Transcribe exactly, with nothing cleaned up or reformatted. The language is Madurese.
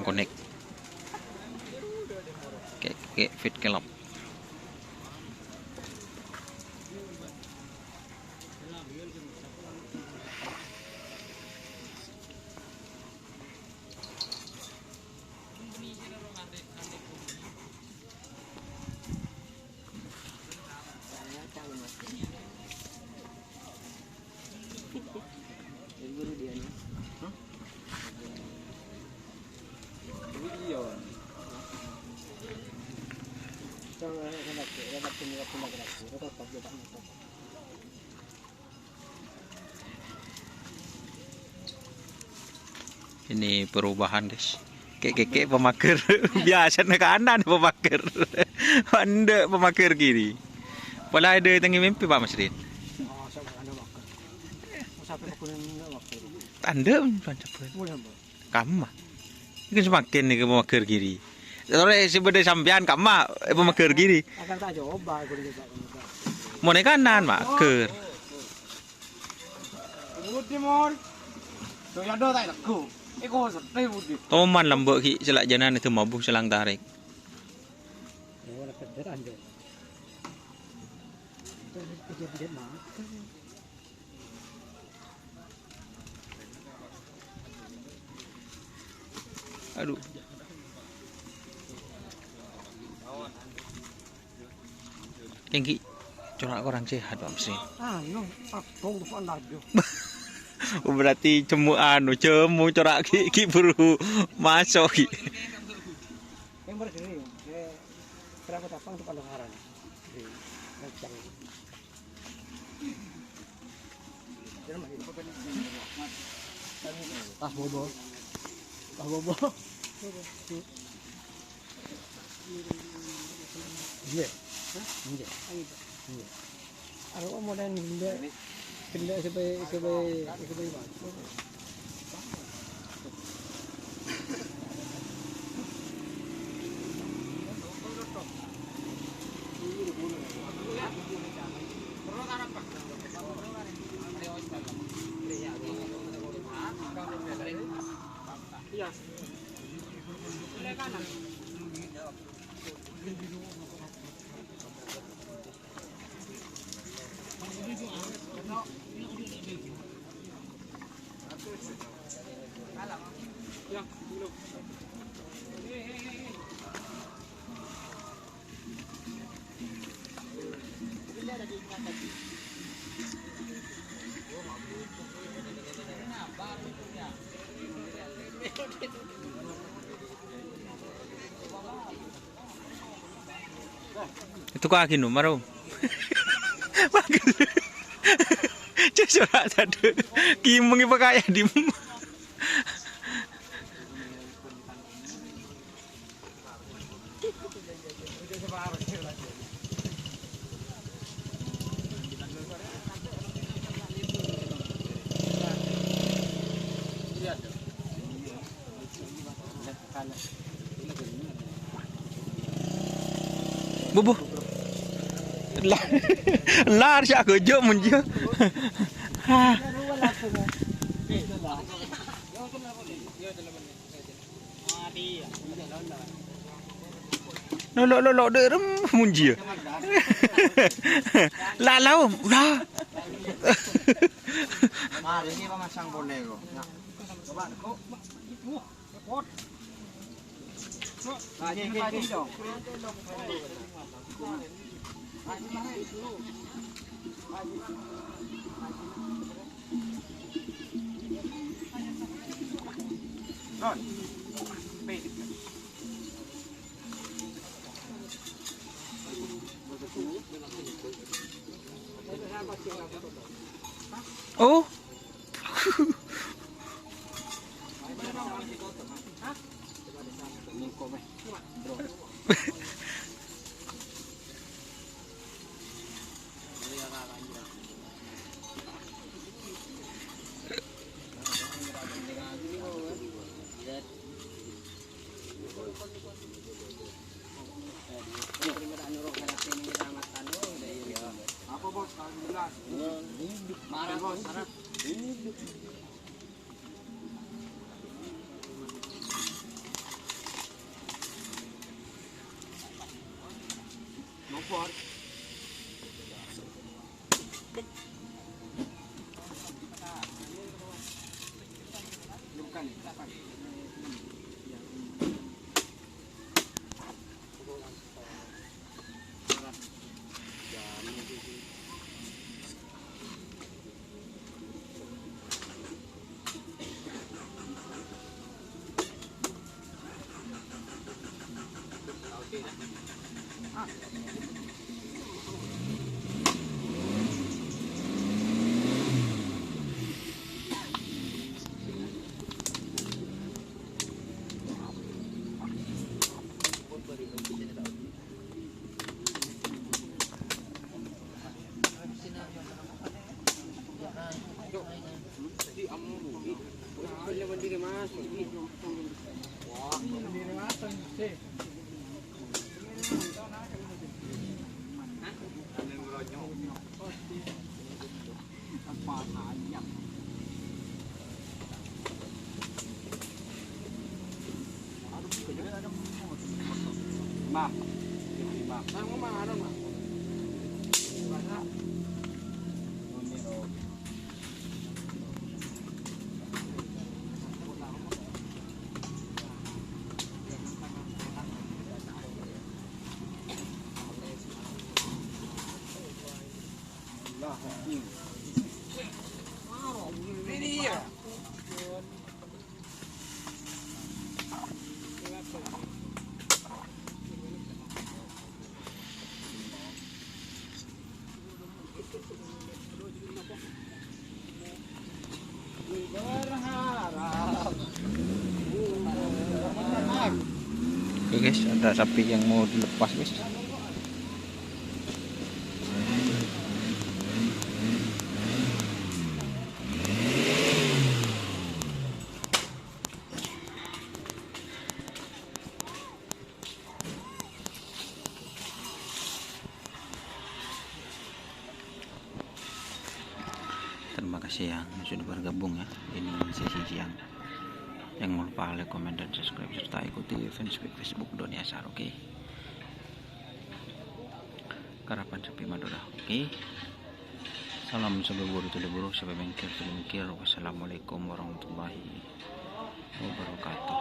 Konek. Kè', kè' fit kelop. Ini perubahan, guys. Kè', kè', kè' pamager. Biasana kanan pamager. Endâ' pamager kiri. Pola dâteng mimpi, Pak Masrin. Tandhâ, Pak, coba. Kamma. Iki semakin niki pamager kiri. Sore sè bâdâ sampèyan kamma, eh, pamager kiri. Akan tak coba, aku coba. Mon è kanan, mager. Budi, Mon. Tuh, ya, do, tak lego. Iku sedih, Budi. Toman lambâ' ghi' sè la' jhânan itu mabu selang tarik. Aduh. Tinggi. Cora' kurang sehat, Pak Mesin. Anu, abong tuh laju. Oh, berarti cemu anu, cemu cora' ghi', ghi' buru maso' ghi'. Yang bergeri, eh, berapa tapang tuh kalau ngarang? Di, kencang. Ah, bobo. Ah, bobo. Iya. Iya. Iya. Aku mau dan gende, gende supaya, supaya, supaya bagus. Itu kok agi nomor, Om? Bagus. Cek surat tadi. Kimeng apa kaya dim? Bubuh. La-, lar sya' gojo' munjia. Ah. Lolo', lolo', dâ' remma munjia. La, la, Om, la. Mari, ini pamasang polè, kok. Nah, coba, kok. Nah, ini, ini, ini, dong. Oh. Apa, Bos? Kalau sebelas. Marah, Bos. Marah. Oke guys, ada sapi yang mau dilepas guys. Terima kasih yang sudah bergabung ya. Ini sesi siang. Jangan lupa like, komen, dan subscribe, serta ikuti fanspage Facebook Doni Asar, oke? Karapan Sapi Madura, oke? Salam sabubur tuli buru, sampè mèngkèr tuli mèngkèr. Wassalamualaikum warahmatullahi wabarakatuh.